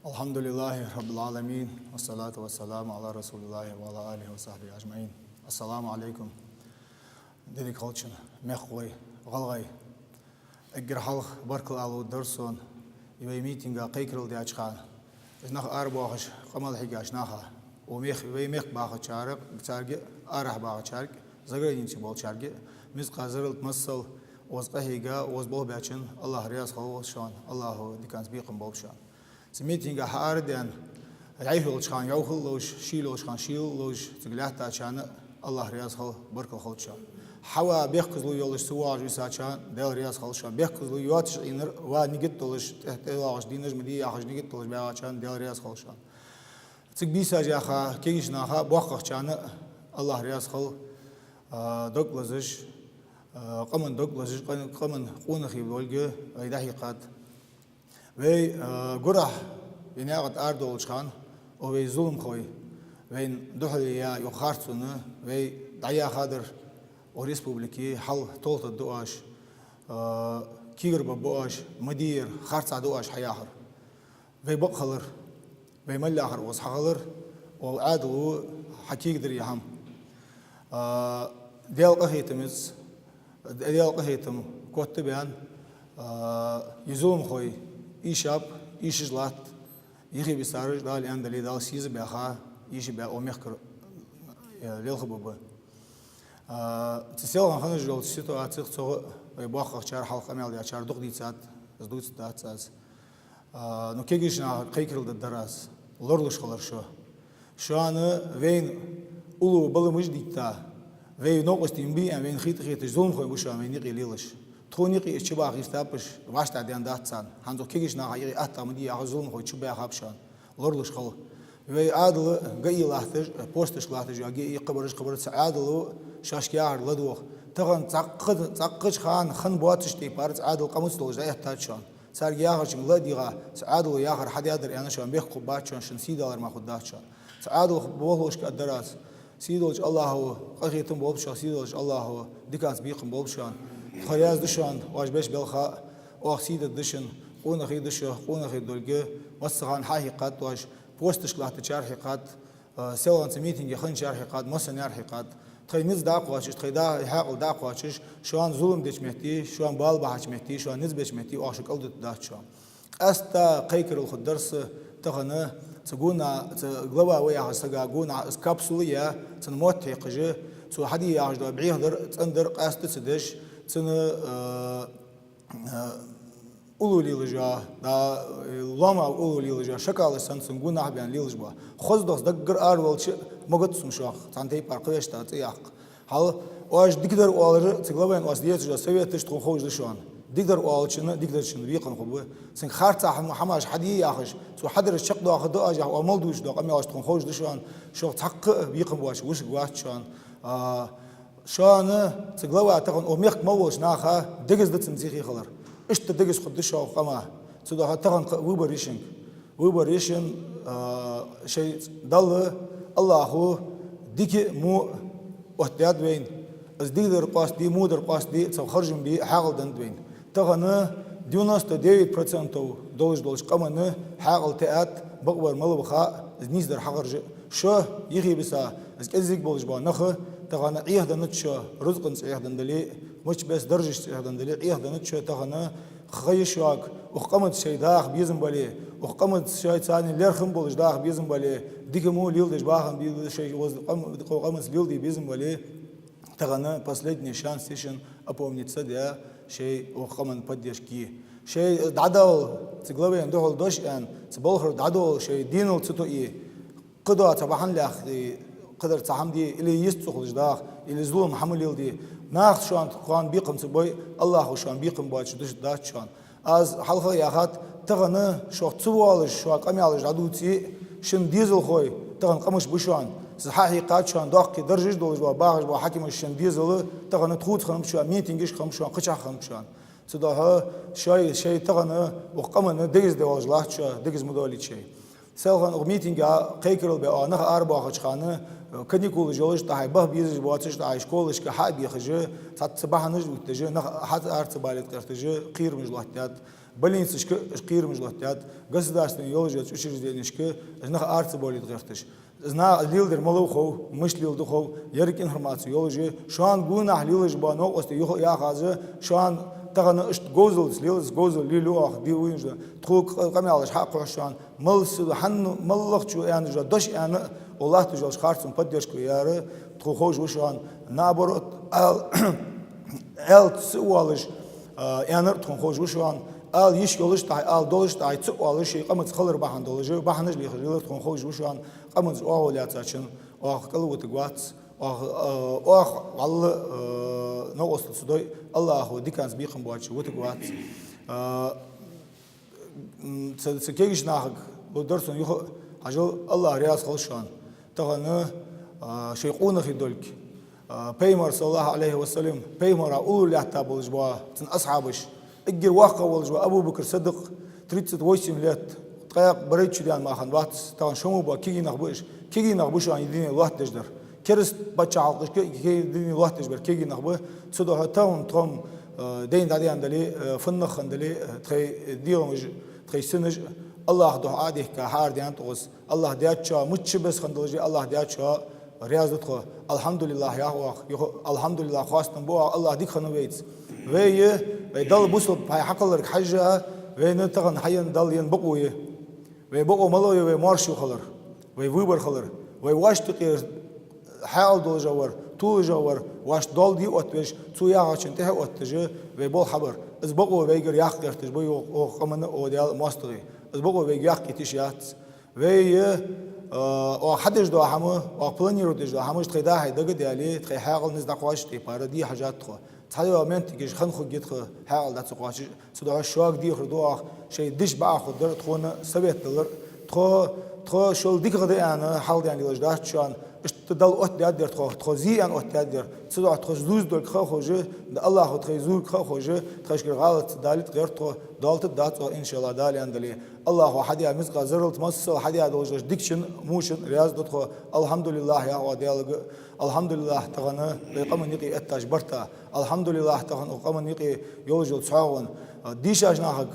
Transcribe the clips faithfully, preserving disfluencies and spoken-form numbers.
الحمد لله رب العالمين، والصلاة والسلام على رسول الله وعلى آله وصحبه أجمعين. السلام عليكم. Диниг хилча, мехкахой, гӀалгӀай. Эггара хьалха баркал ала ловргдар сона, из вай митинга кхайкарал даьча хана. Из нах арабоахаш, къамаьл хьийгача наха, вай мех-, вай мехка бахачарга, царга, арахьа бахачарга, загранице болчарга, мискъа зарралта масал, укхаза къахьийга, укхаза болх баьчоа, АллахӀ раьза хилва шоана, АллахӀа диканца бекхам болба шоана. Цу митинга хьаарадаьнна, йӀайха йолча хана йӀовхал а ловш, шийла йолча хана шийла а ловш, цига лаьттачарна АллахӀ раьза хилва, баркал хилда шоана. Хьава бехказло йолаш ца воагӀаш висачарна Даьла раьза хилва шоана. Бехказло йоацаш Ӏийнар ва нигат долаш, тӀехьа тӀайоагӀаш дийнаш ма дий яхаш нигат долаш баьгӀачарна Даьла раьза хилва шоана. Цига бийсаш яха кегийча наха, боккхагӀчарна АллахӀ раьза хилва, а, дог лазаш, а, къаман дог лазаш, къа-, къаман къонахий болга вай дӀахьийкхад. Вай, а, гурахьа из наькъа тӀа арадоалача хана, укх вай зуламхой, вайна духьале яь юха харцо, вай дӀаяхадар, укх республике хьал толхадаргда оаш, а, кегар баргба оаш, ма дий ер, харцахьа да оаш хьаяхар. Вай бакъ хилар, вай мел яхар укхаза хьахилар, укх Ӏаьдало хьакегадар из хӀама. А, Даьла къахетамца, Даьла къахетам котбаьнна, а, из зуламхой ийшаб, ийшаш латт, юхебисараш, Дала аьнна дале, Дала сийза баьха, ийша баь укх мехкара, э, лелха ба ба. А, цу селхан хинна йолча ситуацех цох вай боккхагӀчар, хьалха къамаьл даьчар дукха дийцад, из дувцаргдац аз. А, ну, кегийча наха кхайкарал дергдар аз, лоралуш хилар шо. Шоана вайна уллув баламаш дитта, вай новкъостий ма бий аьнна, вайна хеташ-хеташ зуламхой ба шоана вайна юкъе лелаш. Тхона юкъе уж чубаха гӀертаб уж, вӀаштӀехьадаьнна дац царна. ХӀанз укх кегийча наха юкъе атта ма дий яхаш зуламхой чубаьхаб шоана. Лоралуш хила. Вай Ӏаьдало ГАИ латташ, посташ латташ, ГАИ кхыбараш, кхыбараш, цу Ӏаьдало шоашка яхар ладувгӀа. Тахан цхьаккха-, цхьаккхача хана хинна боацача тайпара цу Ӏаьдала къамаьлаш долаш дӀаэттад шоана. Царга яхачунга ла а дийгӀа, цу Ӏаьдало яхар хьадаьдар аьнна, шоана бехк хургбац шоана, шун сийдалар мара хургдац шоана. Цу Ӏаьдала болхлошка аргдар аз. Сийдолча АллахӀа къахетам болба шоана, сийдолча АллахӀа диканца бекхам болба шоана. Тхо раьза да шоана, оаш беш балха, оаха сий дергда шун, къонахий да шо, къонахий долга, массахана хьахьийкхад оаш, посташка латтачар хьийкхад, а, селханца митинге хинначар хьийкхад, массанар хьийкхад. Тхоай низ дӀакхоачаш, тхоай да-, хьаькъал дӀакхоачаш, шоана зулам деча метте, шоана бала бахьача метте, шоана низ беча метте, оаха шо кӀалдутаргдац шоана. Къаьстта кхайкарал хургдар са тахан, цу гуна, цу глава ва яхача сага гуна из капсула яь, цунна мотт хьекхаш, цо хьаде яхаш дола бӀехадар, цӀендар къаьстта ца деш, цунна, а, а, уллув лелаш йола, да, лома уллув лелаш йола шакалаш санна цун гонахьа баьнна лелаш ба. Хоза дохс даггара араваьлча, могац сона шух, цхьан тайпара кхеваьча цӀи яккха. Хьал, оаш дикадар оалар, цу главайна оаш дезаш дола советаш тхона ховш да шоана. Дикадар оалачунна, дикадарчунна бекхам хургба. Цунга харцахьа хӀам-, хӀамаш хьаде яхаш, цо хьадараш чакхдоахаргда оаш яхаш, оамал дувцаш дола къамаьлаш тхона ховш да шоана. Шух цхьаккха а бекхам боацаш вусарг вац шоана. А, шоана цу глава тахан укх мехка мел волча наха дегаза да цун цӀихе хилар. Иштта дегаза хургда шоана укх къаман. Цудухьа тахан кхы выбор я шуга. Выбор я шун, а, шоай Далла, АллахӀа дика а, во а оттадаьд вайна. Из дикадар къоастаде, водар къоастаде, цох харжам бе хьаькъал деннад вайна. Тахан девяносто девять процентов долаш долча къаманна хьаькъал тӀаэтта, бакъдар мел ба хаа, из нийсдар хьахаржа. Шо, юхебиса, из кӀезига болаш бола нах, тахан Ӏехаденнад шо, рузкъанца Ӏехаденна дале, мичча беса даржашца Ӏехаденна дале, Ӏехаденнад шо тахан, ха йиш йоаг, укх къаманца шоай даха безам бале, укх къаманца шоай царна лерхӀам болаш даха безам бале, дика-во леладеш бахам бе-, шоай укх къам-, укх къаманца леладе безам бале, тахан последний шанс я шун опомниться де, шоай укх къаман поддержка е. Шоай дӀадала, цу главайна духьал дош аьнна, цу балхара дӀадала, шоай денал ца тоае, кхыдола цхьа бахьан лаьхе, кхыдар цхьа хӀама де, или йист ца хулаш даха, или зулам хӀама леладе. Нах шоана, кхоана бекхам ца бой, АллахӀа шоана бекхам боацаш душаргдац шоана. Аз хьалха а яхад, тахан шух ца воалаш, шоана къамаьлаш дӀадувце, шун дезалхой, тахан къамаш ба шоана. Са хьахьекхад шоана, доккхий даржаш долаш бола, бахаш бола хьакимаш шун дезала, тахан тхоца хиннаб шоана, митингашка хиннаб шоана, кхычахьа хиннаб шоана. Цудухьа шоай, шоай тахан укх къаманна дегаза доалаш латт шо, дегаза ма доалийта шоай. Селхан укх митинга кхайкарал бе а нах арабоахача хана, каникулаш йолаш, тӀаккха баха безаш боацаш, тӀаккха школашка хьа а бехаш, цхьацца бахьанаш а оттадеш, нах хьа ара ца балийта гӀерташ, кхерамаш лоаттадаьд. Больницашка уж кхерамаш лоаттадаьд, государственни йолаш йола учрежденешка уж нах ара ца бовлийта гӀерташ. Из наха леладер малав хов, мишта леладу хов, еррига информаци йолаш я, шоана гонахьа лелаш бола новкъостий юха а яхаш, шоана тахан иштта говзалца лела, из говзал лелаю оаха, дий вайна жа, тхога къамаьлаш хьакхухьаш шоана, мал с-, хьанна, маллахчо аьнна жа, дош аьнна, о латташ йолча харцон поддержка яр, тхона ховш ва шоана, наоборот, ал-, аьлча ца а воалаш, а, аьннар тхона ховш ва шоана, ала йиш йолаш тӀехьа, ала долаш тӀехьа, ца а оалаш, шоай къамаца хилар бахьан долаш, бахьанаш лехаш лелар тхона ховш ва шоана, къамаца оагӀув лаьцачун, оаха кӀалвутаргвац, оаха, а, оаха вӀалла, а, новкъостал ца дой, АллахӀа диканца бекхам боацаш вутаргвац. А, м, цу, цу кегийча нахага лургдар сона юха а, хьажал, АллахӀ раьза хилва шоана. Тахан, а, шоай къонахий долга, а, Пайхамар, صلى الله عليه وسلم, Пайхамара уллув лаьтта болаш бола цун асхьабаш, эггара воккхагӀа волаш вола Абу Бакр Сиддикъ, тридцать восемь лет, ткъаь барайтта шу даьнна мара хиннавац, тахан шо мо бола кегий нах ба уж, кегий нах ба шоана ер дуне лоаттадеш дар. Кераста паччахьалкхашка кегий дуне лоаттадеш бар кегий нах ба, цудухьа тахан тхо-м, э, дайна дӀадаьнна дале, э, фуннагӀа хинна дале, э, тхоай дегӀамаш, тхоай синаш АллахӀа духьа Ӏодехка хьаарадаьннад укхаза. АллахӀ даьчоа, мичча беса хинна долаш а, АллахӀ даьчоа раьза да тхо. АлхьамдулиллахӀ, яхаш оаха, юха, алхьамдулиллахӀ, хоастам бу оаха, АллахӀ дика хиннав вайца. Вай, вай Далла бусалба хьай хьакхалларга хьежжа, вайна тахан хьаенна Далла енна бокъо я. Вай бокъо малав я? Вай моаршо хилар, вай выбор хилар, вай воашта юкъера хьаькъал долаш вар, тулаш вар, воашта дола де оттавеш, цо яхачун тӀехьа отташ, вай болх хьабар. Из бокъо вайгара яккха гӀерташ ба оаха, оаха къаман а, оаха Даьла а моастагӀий. Из бокъо вайга яккха йита йиш яц. Вай, а, оаха хьадеш дола хӀама, оаха планировать деш дола хӀамаш тхоай дӀа-хьа дага а даьле, тхоай хьаькъал низ дӀакхоачача тайпара де хьажад тхо. Цхьайола моменте гӀаш хинна хургья тха хьаькъал дӀа ца кхоачаш, цудухьа шуга дехар ду оаха, шоай дешаш бакъахьа хургдар, тхона совет далар. Тхо, тхо шул дикагӀа да аьнна хьалдаьнна лелаш дац шоана, иштта Далла оттадаьд ер тхо, тхо зе аьнна оттадаьд ер, цудухьа тхо зувзадолга ха а ховш, да АллахӀа тхоай зувргга ха а ховш, тхоашкара гӀалат ца далийта гӀерт тхо, доалийтаргдац оаха, иншаАллахӀ, Дала аьнна дале. АллахӀа хьадаь мискъал зарралца массал хьадаь долаш долча дикачун, вочун раьза да тхо. АлхьамдулиллахӀ, яхаш оаха Даьлага, алхьамдулиллахӀ, тахан вай къаман юкъе эттача барта. АлхьамдулиллахӀ, тахан укх къаман юкъе йолаш йола цхьоагӀо. А, дийшача нахага,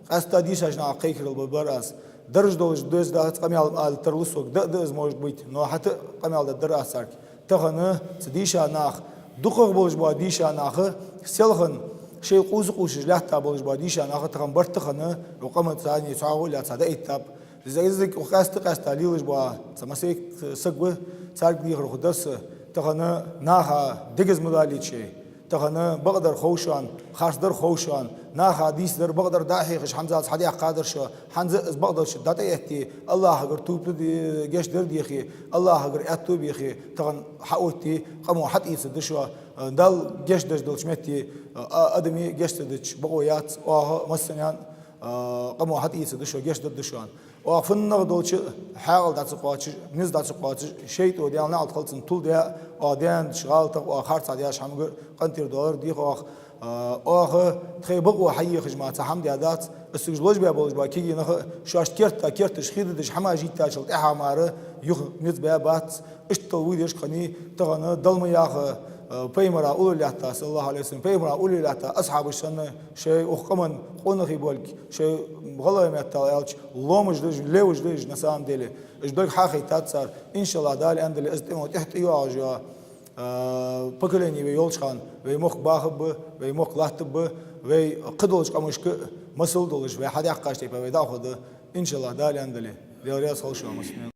къаьстта дийшача нахага кхайкарал бергбар аз. Дарж долаш деза дац къамаьл ала тарлу сога. Да а да из, может быть, но хӀаьта а къамаьл дергдар аз царга. Тахан цу дийшача наха, дукхагӀа болаш бола дийша нах, селхан шоай къувса къувсаш лаьтта болаш бола дийша нах тахан барт а хинна, укх къаман царна цхьоагӀо а лаьца дӀаэттаб. Из, из укх къаьста-къаьста лелаш бола цхьа массехк саг ва, царга дехар хургдар са. Тахан наха дегаза ма далийта шоай. Тахан бакъдар хов шоана, харцдар хов шоана, наха дийцадар, бакъдар дӀа а хьехаш, хӀанзалца хьадаьккхадар шо, хӀанз а из бакъдолча дӀатӀаэтте, АллахӀагара тоба де-, гешт дар дехе, АллахӀагара аьттув бехе, тахан хьаотте, къамо хьатӀаэцаргда шо, Далла гешт деш долча метте, а, адаме гешт ца дича бокъо яц, оаха массанена, а, къамо хьатӀаэцаргда шо, гешт дергда шоана. Оаха фуннагӀа долча хьаькъал дӀа ца кхоачаш, низ дӀа ца кхоачаш, шайтӀо, Даьла наӀалт хилда цунна, тулдаь, оаха даьннача гӀалатах, оаха харцахьа даьча хӀамага къинтӀера доалар дех оаха. А, оаха тхоай бокъо хьаехаш мара цхьа хӀама даь дац, из цига лочбаь болаш бола кегий нах а шоашта керта, керташ хи дедаш хӀамаш йиттачул тӀехьагӀа мара юха низ баь бац, иштта вай деш хиннай, тахан Дала ма яха, а, Пайхамара уллув лаьтта, صلى الله عليه وسلم, Пайхамара уллув лаьтта асхьабаш санна, шоай укх къаман къонахий болга, шоай гӀалгӀай меттала аьлча, ломаш да уж, леваш да уж, на самом деле. Уж берригаш хьахайтад цар, иншаАллахӀ, Дала аьнна дале, из тӀема тӀехьа тӀайоагӀаш йола, а, поколени вай йолча хана, вай мохк бахаргба, вай мохк латтаргба, вай кхыдолча къамашка масал долаш, вай хьадаьккхача тайпара вай дӀахо да, иншаАллахӀ, Дала аьнна дале. Даьла раьза хилва шоана массанена.